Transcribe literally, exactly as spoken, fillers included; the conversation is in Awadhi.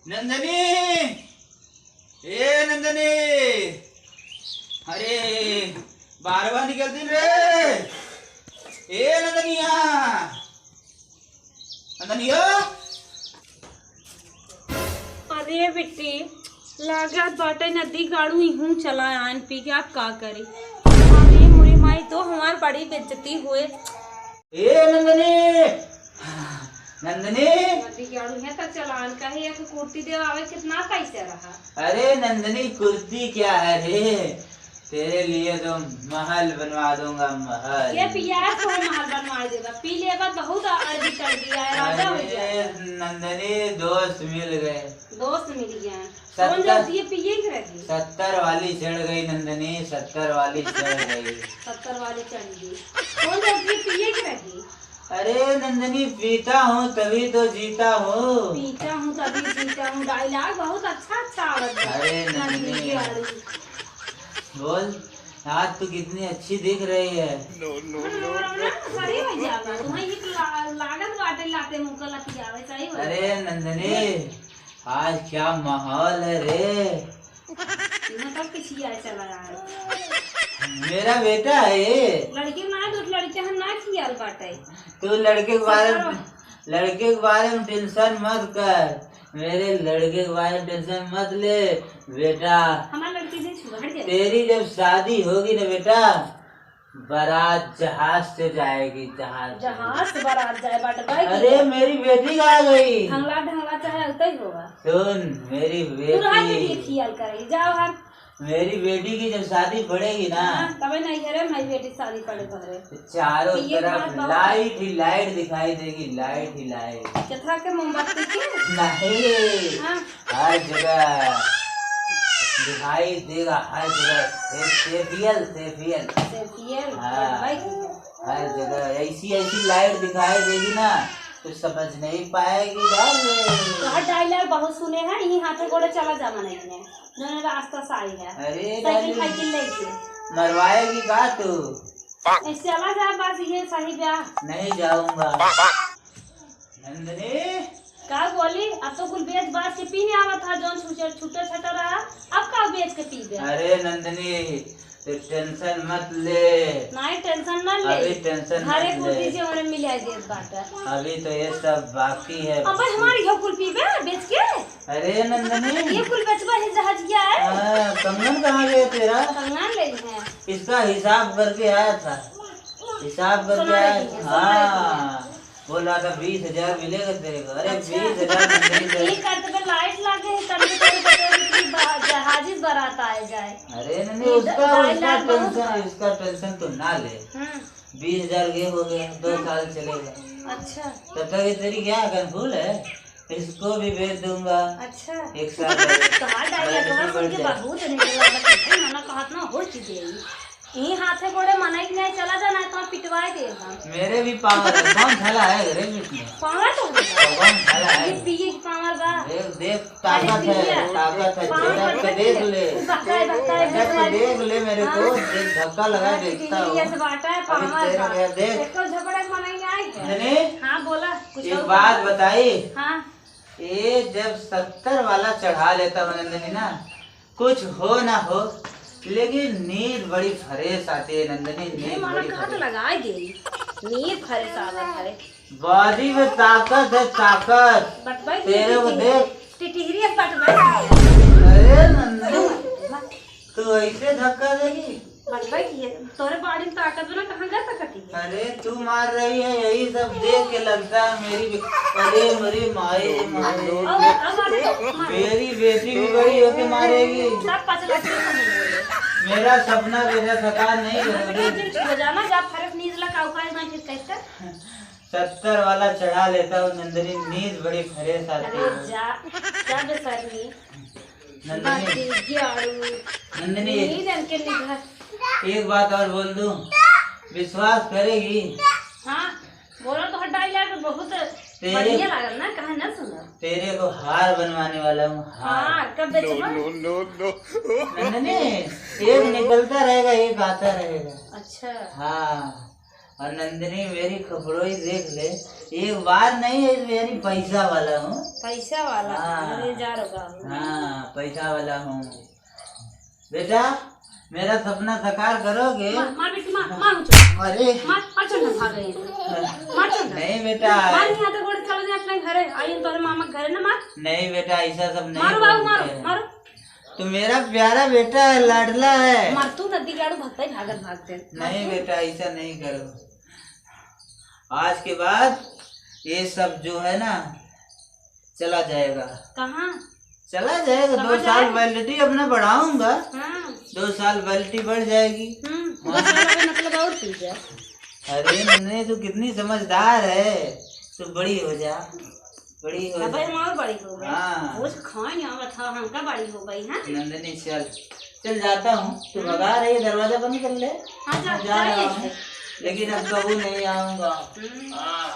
नंदनी, ए नंदनी, अरे बाहरवा निकल दिन रे। ए नंदनिया, नंदनिया। अरे बिट्टी, लागत बाटे नदी गाड़ू इहूँ चला आन पी के, आप का करी? अरे मोरी माई, तो हमार बड़ी बेइज्जती हुए। ए नंदनी, नंदनी। नदी गाड़ू है तो चला आन, कहे एक कुर्ती देवावे, कितना पैसा रहा? अरे नंदनी, कुर्ती क्या है रे, तेरे लिए तो महल बनवा दूंगा, महल। ये पिया तो महल बनवा देगा, पी लेबा, बहुत अर्जी कर दिया है, राजा हो गया। अरे नंदनी, दोस्त मिल गए। दोस्त मिल गए। सत्तर, कौन दोस्त? ये पिए के रही? सत्तर वाली चढ़ गई नंदनी, सत्तर वाली चढ़ गई। सत्तर वाली चढ़ गई। कौन दोस्त? ये पिए के रही? अरे नंदनी, पीता हूँ तभी तो जीता हूँ। पीता हूँ तभी जीता हूँ, डायलॉग बहुत अच्छा अच्छा आवत बा। अरे नंदनी। नंदनी के वाली। बोल, आज तू कितनी अच्छी दिख रही है। No, no, no, no. सही हो जाता, तुम्हें ही ला-, लागत बाटे लाते मुंह का लतियावे, सही हो। अरे नंदनी, आज क्या माहौल है रे। इन्हें तो किसी आए चला आए। मेरा बेटा है ये। लड़की ना, दो लड़के हैं ना, कियाल बाटे। तू लड़के के बारे में, सत्तर। लड़के के बारे में टेंशन मत कर, मेरे लड़के के बारे में टेंशन मत ले बेटा। हमारे लड़की से छुआ, हट जा। तेरी जब शादी होगी ना बेटा, बारात जहाज से जाएगी, जहाज से। जहाज से बारात जाए बाटे भाई। अरे, मेरी बेटी कहाँ गई? ढंगला ढंगला चाहे उतई होगा। सुन, मेरी तू रहा के बेटी। लिए खियाल करे, जाओ हर। मेरी बेटी की जब शादी पड़ेगी ना। हाँ, तबे नहीं है रे, मेरी बेटी शादी पड़े तोहरे। चारों ये तरफ बात बहुत लाइट ही लाइट दिखाई देगी, लाइट ही लाइट। चथरा के मोमबत्ती के? नहीं। हाँ। हर जगह दिखाई देगा, हर जगह। से-, सेफियल, सेफियल। सेफियल, हाँ। भाई। हर जगह ऐसी, ऐसी लाइट दिखाई देगी ना, तो समझ नहीं पाएगी darling। तोहर dialogue बहुत सुने हैं, यही हाथे गोड़े चला जा मनई ने, जौन रास्ता से आई है। अरे साइकिल darling, फाइकिल लेके। मरवाएगी का तू? ए, चला जा बस, ये सही बा। नहीं जाऊंगा। नंदनी। का बोली? अब तो कुल बेच बाच के पीने आवत हा, जौन छूटे, छूटे छाटे रहा, अब का बेच के पीबे? अरे नंदनी, तू tension मत ले। नहीं, tension ना ले। अभी tension घरे मत कुल ले। दीजिए, हमरे मिला देत बाटे। अभी तो ये सब बाकी है। अब हमारी हो कुल पीबे बेच के? अरे नंदनी। ये कुल बेचबा है जहाज क्या है? हाँ, कंगन कहाँ गया तेरा? कंगन ले है। इसका हिसाब करके आया था। हिसाब करके सोना आया लेके, था। सोना लेके। हाँ। बोला था बीस हजार मिलेगा तेरे को। अरे अच्छा। बीस हजार नहीं मिलेगा। ये करते पे लाइट लागे है, तब तो तेरे को तेरे की बा-, जहाजी बारात आए जाए। अरे नहीं, ये उसका, ढाई उसका लाख बहुत tension, है। उसका tension तू ना ले। हम्म। बीस हजार ये हो गया, दो हम्म। साल चलेगा। अच्छा। तब तक ये तेरी क्या अकल फूल है, इसको भी बेच दूंगा। अच्छा। एक साल। तोहार dialogue सुन के बहुत निकल रहा है, मना कहत ना हो चीजें। ई हाथे गोड़े मनई के नहीं चला जाना है, तो पिटवाए दे हम। मेरे भी power है, कौन भला है रे बीच में? Power तो है। कौन भला है? ये पिए की power बा। देख, देख, ताकत है, ताकत है, झटक के देख ले। झटक के देख ले मेरे को, देख, धक्का लगा देखता हूँ। ये से बाटा है, अभी power तेरे बा। को देख। एको झपड़ा के मनई नहीं है। नंदनी, हाँ, बोला, कुछ एक और बात बोला। बताई। हाँ। ये जब सत्तर वाला चढ़ा लेता हूँ नंदनी ना, कुछ हो ना हो, लेकिन नींद बड़ी fresh आती है नंदनी, ये नींद मारा बड़ी कहाँ तो fresh। लगाए दे, नींद fresh आवत है। Body में ताकत है, ताकत। बटवाई की तेरे को टिटही-, देख। टिटहिरी अब बटवाई की। अरे नंदनी, तू ऐसे धक्का देगी? बटवाई की है, तोरे body में ताकत बना, कहाँ जा सकती है? अरे तू मार रही है, यही सब देख के लगता है मेरी बे-, अरे मेरी माई, माई। और, और मारे, मारे। मेरी बेटी भी बड़ी होके मारेगी। सब पचला के बोले। मेरा सपना बेटा साकार नहीं होगा। बेटा, जिन हो जाना, जा फरक नींद लगा, उखाड़ ना फिर कहते। सत्तर वाला चढ़ा लेता हूँ नंदनी, नींद बड़ी fresh आती अरे है। जा, जा बेशर्मी। नंदनी। बाकी ग्यारू। नंदनी। नींद इनके निभा। एक बात और बोल दूँ, विश्वास करेगी? हाँ, बोलो तो हर dialogue बहुत तेरे बढ़िया लागल ना, कहे ना सुनो। तेरे को हार बनवाने वाला हूँ, हार। हाँ, कब बेचबा? No, no, no, no। Nandini, एक निकलता रहेगा, एक आता रहेगा। अच्छा। हाँ। और नंदिनी, मेरी खपड़ोई देख ले, एक बार नहीं है, मेरी पैसा वाला हूँ। पैसा वाला? हाँ। अरे जा रहा। हाँ, पैसा वाला हूँ। बेटा, मेरा सपना साकार करोगे? मार, मार बेटी, मार, मार उसे। अरे। मार, मार चल ना, भाग रही है। मार चल ना। नहीं बेटा। मार, यहाँ तो गोड़ चल जाए अपने घरे। आई तोरे मामा के घरे ना, मार। नहीं बेटा, ऐसा सब नहीं मारो बाबू, बोलते मारो, हैं। मारो। तो मेरा प्यारा बेटा है, लाडला है। मार तू नदी गाड़ू भक्ता ही भागत भागते। नहीं बेटा, ऐसा नहीं करो। आज के बाद ये सब जो है ना, चला जाएगा। कहाँ? चला जाएगा, कहाँ दो साल जाएगा? Validity अपना बढ़ाऊंगा। हाँ। दो साल validity बढ़ जाएगी। हम्म, हाँ। दो साल का मतलब और पी जा। अरे नन्हे, तू कितनी समझदार है, तू बड़ी हो जा, बड़ी हो अबे जा। हम और बड़ी हो गए। हाँ। वो जो खाए यहाँ बता, हमका बड़ी हो गई, हाँ? नंदिनी चल, चल जाता हूँ, तू हम्म। भगा रही है, दरवाजा बंद कर ले। हाँ, जा, मैं जा रहा हूँ, लेकिन अब कबू नहीं आऊंगा। हम्म। हाँ।